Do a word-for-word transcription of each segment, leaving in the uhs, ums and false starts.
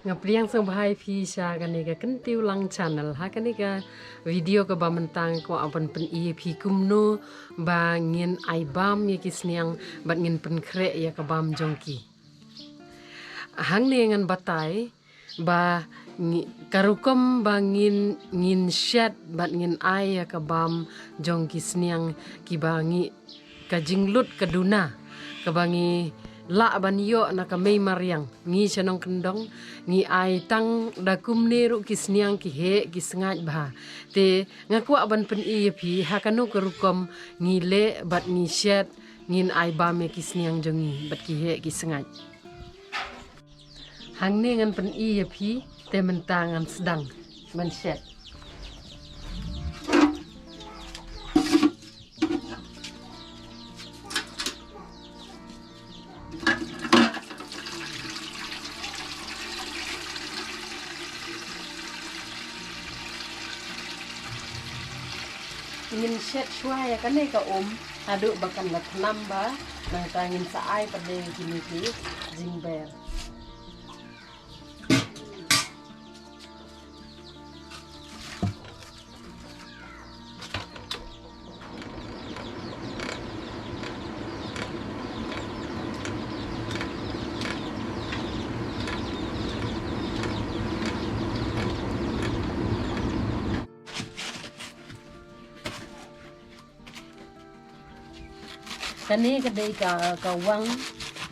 Nga pdiang sngewbha ïa phi sha kane ka Kyntiew Lang channel. Ha kane ka video kaba mynta nga kwah ban pyni ïa phi kumno ba ngin ai bam ïa ki sniang bad ngin pynkhreh ïa ka bam jong ki. Hangne ngan batai ba ngi, ka rukom ba ngin, ngin shet bad ngin ai ïa ka bam jong ki sniang kiba ngi, ka jinglut ka duna kaba ngi lah ban ïoh na ka mei mariang. Ngi sha nongkyndong ngi ai tang da kumne ruh ki sniang ki heh ki sngaid bha. Te nga kwah ban pyni ïa phi ha kano ka rukom ngi leh bad ngi shet, ngin ai bam ïa ki sniang jong ngi bad ki heh ki sngaid. Hangne ngan pyni ïa phi, te mynta ngan sdang ban shet. Ngin shet shuwa ïa kane ka um haduh ba kan da thnam bha, nangta ngin sa ai pat de kine ki jingber. Kane ka dei ka, ka wang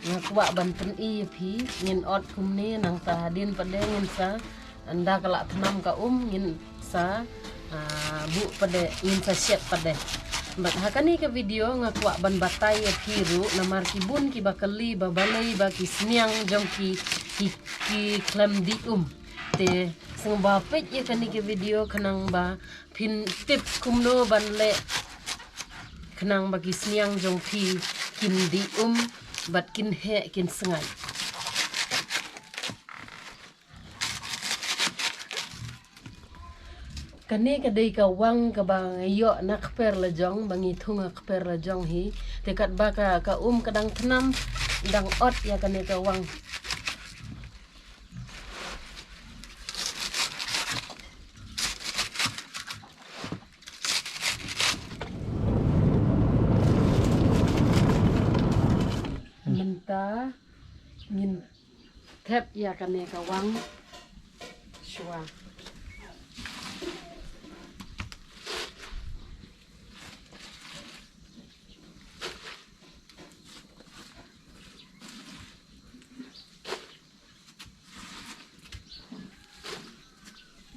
nga kwah ban pyni ïa phi, ngin ot kumne nangta hadien pat de ngin sa, ynda ka la thnam ka um ngin sa, ah, buh pat de, ngin sa shet pat de. Bad ha kane ka video nga kwah ban batai ïa phi ruh namar ki bun kiba kylli ba balei ba ki sniang jong ki, ki, ki khlem dih um. Te sngewbha peit ïa kane ka video khnang ba phin tip kumno ban leh khnang ba ki sniang jong phi kin dih um bad kin heh kin sngaid. Kane ka dei ka wang kaba ngi ïoh na kper la jong, ba ngi thung ha kper la jong hi. Te katba ka, ka um ka dang thnam, dang ot ïa kane ka wang. Mynta ngin thep ïa kane ka wang shuwa.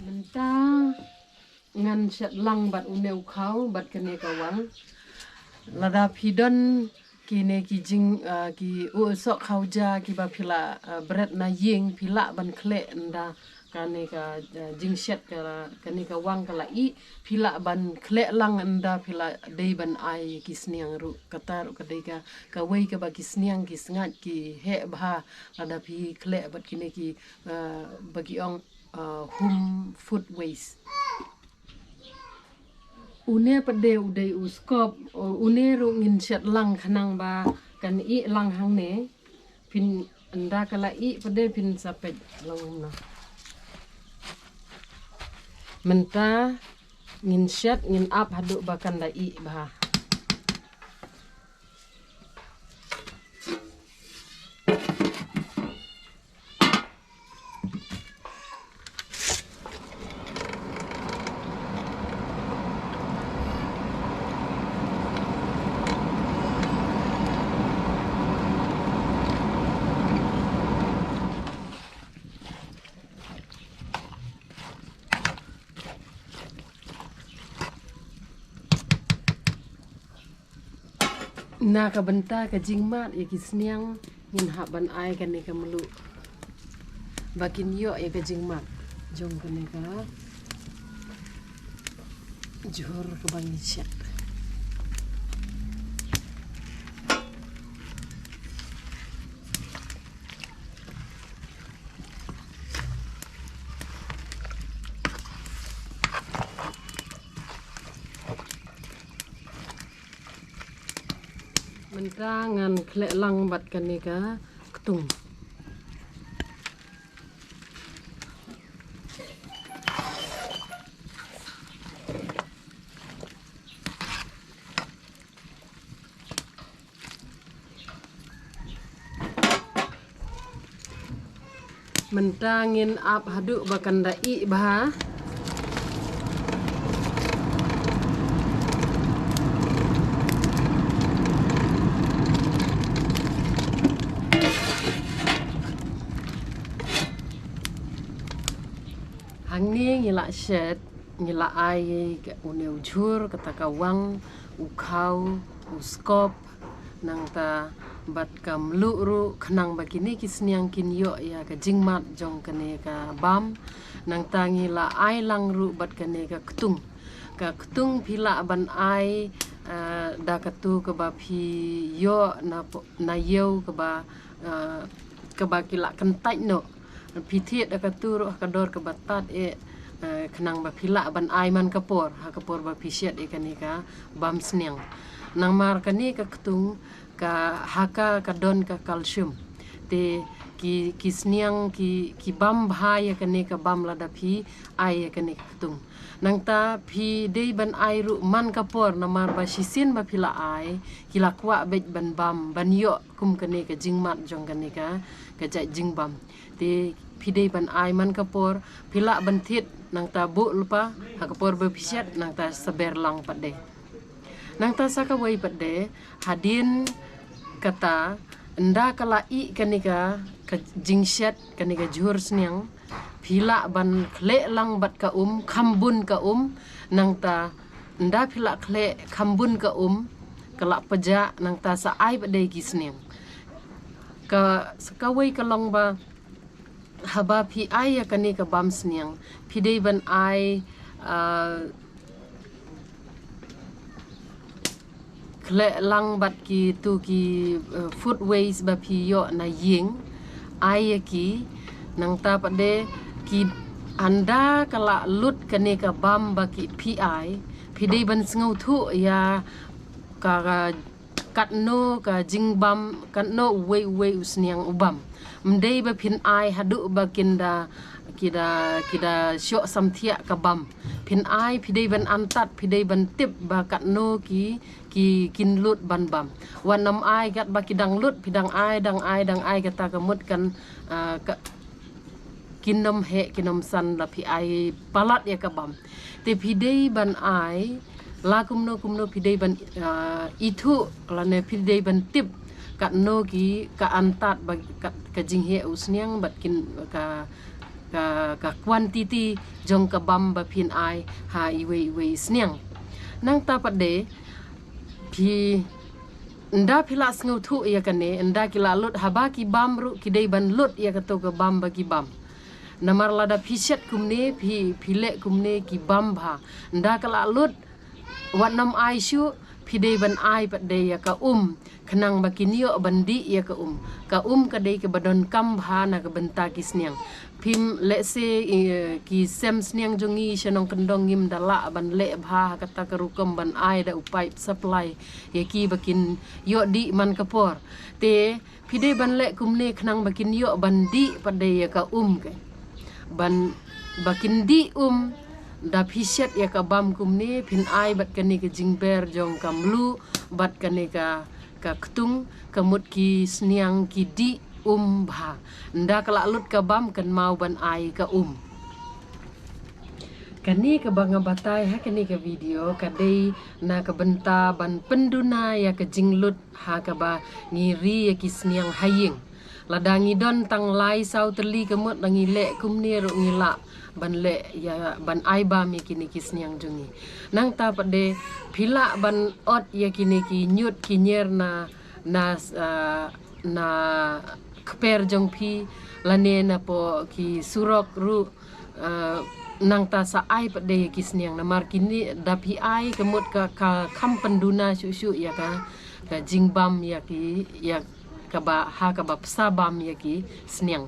Mynta ngan shet lang bad une u khaw bad kane ka wang. Lada phi don kine ki jing, ah, ki u soh khaw ja kiba phi la, ah, bret na ïing, phi lah ban khleh ynda kane ka, ah, jingshet ka, kane ka wang ka la ih, phi lah ban khleh lang ynda phi la dei ban ai ki sniang ruh. Kata ruh ka dei ka, kawei kaba ki sniang ki sngaid ki heh bha lada phi khleh bad kine ki, ah, ba ki ong, ah, home food waste. Une pat de u dei u skop, u-, une ruh ngin shet lang khnang ba kan ih lang hangne. Phin ynda ka la ih pat de phin sa peit lang na. Mynta ngin shet ngin ap haduh ba kan da ih bha. Na ka bynta ka jingmad ïa ki sniang ngin hap ban ai kane ka mluh ba kin ïoh ïa ka jingmad jong kane ka jhur kaba ngi shet. Mynta ngan khleh lang bad kane ka ktung. Mynta ngin ap haduh ba kan da ih bha. Hangne ngi la shet, ngi la ai ka une u jhur, kata ka wang, u khaw, u skop, nangta bad ka mluh ruh, khnang ba kine ki sniang kin ïoh ïa ka jingmat jong kane ka bam. Nangta ngi la ai lang ruh bad kane ka ktung. Ka ktung phi lah ban ai, eh, da katu kaba phi ïoh na po-, na ïew kaba, eh, kaba ki la kyntait noh. Phi thied da katu ruh ha ka dor kaba tad eh, eh, khnang ba phi lah ban ai man ka por, ha ka por ba phi shet ïa kane ka bam sniang. Namar kane ka ktung ka ha ka ka don ka calcium. Te ki, ki sniang ki, ki bam bha ïa kane ka bam lada phi ai ïa kane ka ktung. Nangta phi dei ban ai ruh man ka por, namar ba shisien ba phi la ai, ki la kwah beit ban bam, ban ïoh kum kane ka jingmat jong kane ka, ka jait jingbam. Te phi dei ban ai man ka por, phi lah ban thied, nangta buh lypa, ha ka por ba phi shet, nangta saber lang pat de. Nangta sa kawei pat de, hadien kata, ynda ka la ih kane ka, ka jingshet, kane ka jhur sniang, phi lah ban khleh lang bad ka um, kham bun ka um, nangta ynda phi la khleh kham bun ka um, ka la pjah, nangta sa ai pat de ki sniang. Ka, sa kawei ka long ba, haba phi ai ïa kane ka bam sniang, phi dei ban ai, ah, khleh lang bad kitu ki, eh, food waste ba phi ïoh na ïing, ai ïa ki, nangta pat de ki ynda ka la lut kane ka bam ba ki phi ai, phi dei ban sngewthuh ïa ka, ka katno ka jingbam, katno uwei uwei u sniang u bam. Ym dei ba phin ai haduh ba kin da, ki da, ki da shoh samthiah ka bam. Phin ai, phi dei ban antad, phi dei ban tip ba katno ki, ki kin lut ban bam. Wat nym ai katba ki dang lut, phi dang ai, dang ai, dang ai, kata ka mut kan, ah, ka, kin nym heh, kin nym san la phi ai palat ïa ka bam. Te phi dei ban ai, la kumno kumno phi dei ban, ah, ithuh, lane phi dei ban tip, katno ki ka antad ba ka, ka jingheh u sniang bad kin ka, ka, ka quantity jong ka bam ba phin ai ha iwei iwei sniang. Nangta pat de, phi, ynda phi la sngewthuh ïa kane, ynda ki la lut, haba ki bam ruh ki dei ban lut ïa kato ka bam ba ki bam. Namar lada phi shet kumne, phi, phi leh kumne ki bam bha. Ynda ka la lut, wat nym ai shuh, phi dei ban ai pat de ïa ka um, khnang ba kin ïoh ban dih ïa ka um. Ka um ka dei kaba donkam bha na ka bynta ki sniang. Phim, let's say, eh, ki sem sniang jong ngi sha nongkyndong ngim da lah ban leh bha ha kata ka rukom ban ai da u pipe supply ïa ki ba kin ïoh dih man ka por. Te phi dei ban leh kumne khnang ba kin ïoh ban dih pat de ïa ka um ke. Ban, ba kin dih um, da phi shet ïa ka bam kumne, phin ai bad kane ka jingber jong ka mluh, bad kane ka, ka ktung, ka mut ki sniang ki dih um bha. Ynda ka la lut ka bam, kynmaw ban ai ka um. Kane kaba nga batai ha kane ka video, ka dei na ka bynta ban pynduna ïa ka jinglut ha kaba ngi ri ïa ki sniang ha ïing. Lada ngi don tang lai saw tylli ka mut, la ngi leh kumne ruh ngi lah ban leh ïa ban ai bam ïa kine ki sniang jong ngi. Nangta pat de phi lah ban ot ïa kine ki ñiut ki ñier na, na, ah, na kper jong phi lane na poh ki surok ruh. Ah, nangta sa ai pat de ïa ki sniang namar kine da phi ai ka mut ka, ka kham pynduna shuh shuh ïa ka, ka jingbam ïa ki, ïa kaba, ha kaba psa bam ïa ki sniang.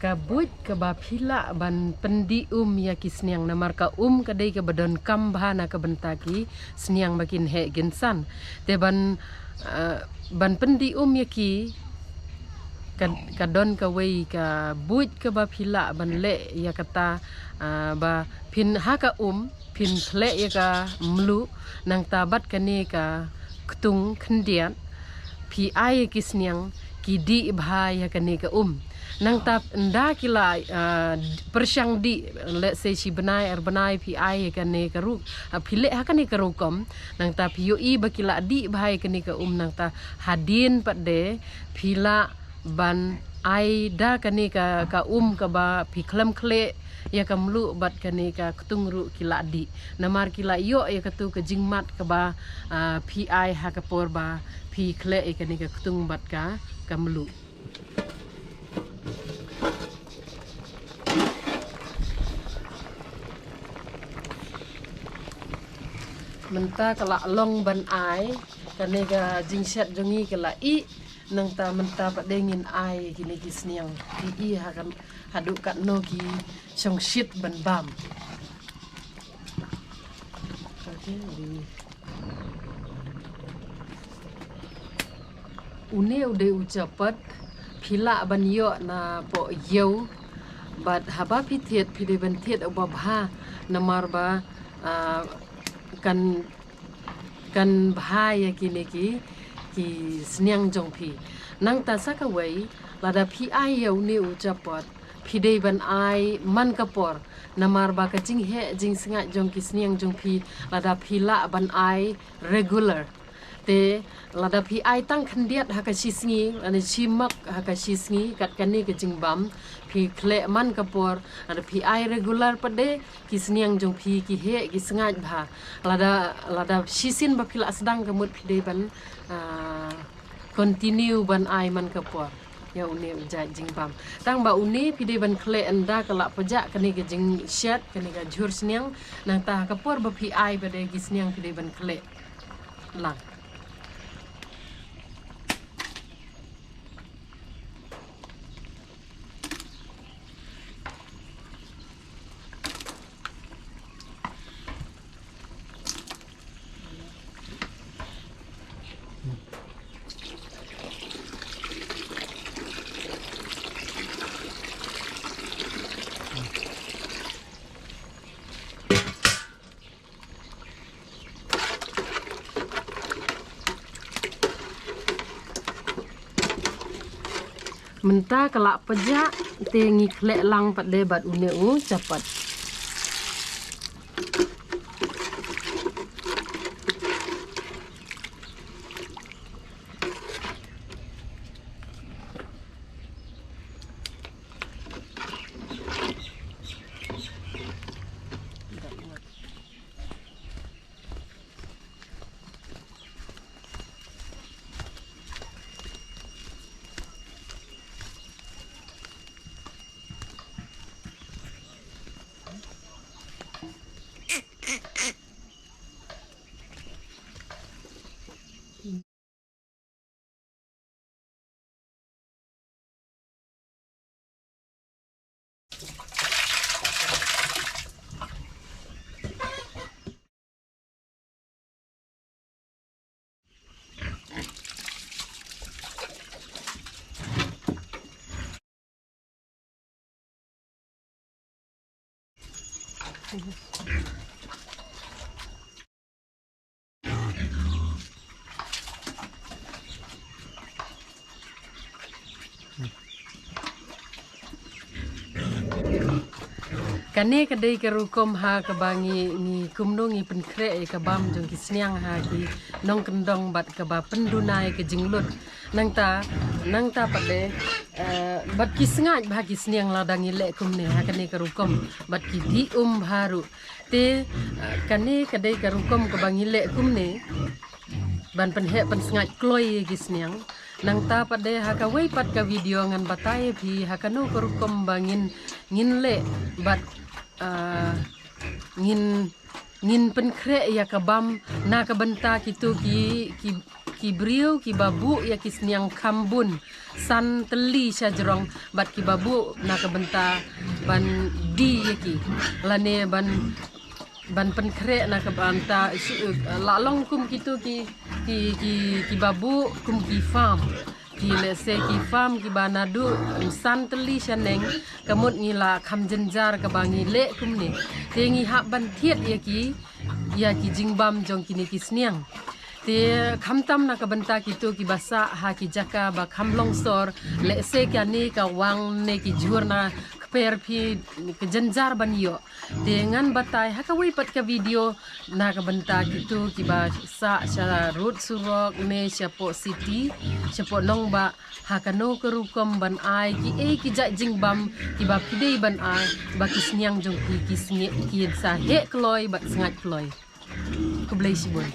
Ka buit kaba phi lah ban pyndih um ïa ki sniang, namar ka um ka dei kaba donkam bha na ka bynta ki sniang ba kin heh kin san. Te ban, eh, ban pyndih um ïa ki, ka, ka don kawei ka buit kaba phi lah ban leh ïa kata, eh, ba phin ha ka um phin khleh ïa ka mluh, nangta bad kane ka ktung khyndiat phi ai ïa ki sniang ki dih bha ïa kane ka um. Nangta ynda ki la, ah, pyrshang dih, let's say shi bnai ar bnai phi ai ïa kane ka ru-, ah, phi leh ha kane ka rukom, nangta phi ïohi ba ki la dih bha ïa kane ka um, nangta hadien pat de phi lah ban ai da kane ka, ka um kaba phi khlem khleh ïa ka mluh bad kane ka ktung ruh ki la dih. Namar ki la ïoh ïa katu ka jingmad kaba, ah, phi ai ha ka por ba phi khleh ïa kane ka ktung bad ka, ka mluh. Mynta ka la long ban ai, kane ka jingshet jong ngi ka la ih, nangta mynta pat de ngin ai kine ki sniang. Ki ih ha kan, haduh katno ki shong shit ban bam. Okay, di. Une u dei u chapat, phi lah ban ïoh na poh ïew, bad haba phi thied phi dei ban thied uba bha, namar ba, ah, kan, kan bha ïa kine ki, ki sniang jong phi. Nangta sa kawei, lada phi ai ïa une u chapat, phi dei ban ai man ka por, namar ba ka jingheh jingsngaid jong ki sniang jong phi, lada phi lah ban ai regular. Te lada phi ai tang khyndiat ha ka shisngi, lane shi mak ha ka shisngi, kat kane ka jingbam phi khleh man ka por, lada phi ai regular pat de, ki sniang jong phi ki heh ki sngaid bha. Lada, lada shisien ba phi la sdang ka mut phi dei ban, ah, continue ban ai man ka por ïa une u jait jingbam. Tang ba une phi dei ban khleh ynda ka la pajah kane ka jingshet, kane ka jhur sniang, nangta ha ka por ba phi ai pat de ki sniang phi dei ban khleh lang. Mynta ka la pajah, te ngi khleh lang pat de bad une u chapat. Kane ka dei ka rukom ha kaba ngi, ngi kumno ngi pynkhreh ïa ka bam jong ki sniang ha ki nongkyndong bad kaba pynduna ïa ka jinglut. Nangta, nangta pat de, eh, bad ki sngaid bha ki sniang lada ngi leh kumne ha kane ka rukom, bad ki dih um bha ruh. Te, eh, kane ka dei ka rukom kaba ngi leh kumne ban pynheh pynsngaid kloi ïa ki sniang. Nangta pat de ha kawei pat ka video ngan batai ïa phi ha kano ka rukom ba ngin, ngin leh bad, eh, ngin, ngin pynkhreh ïa ka bam na ka bynta kitu ki, ki, ki briew kiba buh ïa ki sniang kham bun san tylli sha jrong bad kiba buh na ka bynta ban die ïa ki lane ban ban pynkhreh na ka bynta shu-, la long kum kitu ki ki ki kiba buh kum ki farm. Ki lehse ki farm kiba naduh san tylli shaneng, ka mut ngi la kham jynjar kaba ngi leh kumne. Te ngi hap ban thied ïa ki ïa ki jingbam jong kine ki sniang. Te khamtam na ka bynta kitu kiba sah ha ki jaka ba kham longsor, lehse kane ka wang ne ki jhur na kper phi ka jynjar ban ïoh. Te ngan batai ha kawei pat ka video na ka bynta kitu kiba sah sha rud surok ne shapoh city, shapoh nongbah, ha kano ka rukom ban ai kiei ki jait jingbam kiba phi dei ban ai ba ki sniang jong phi ki sngi-, kin sa heh kloi bad sngaid kloi. Khublei shibun.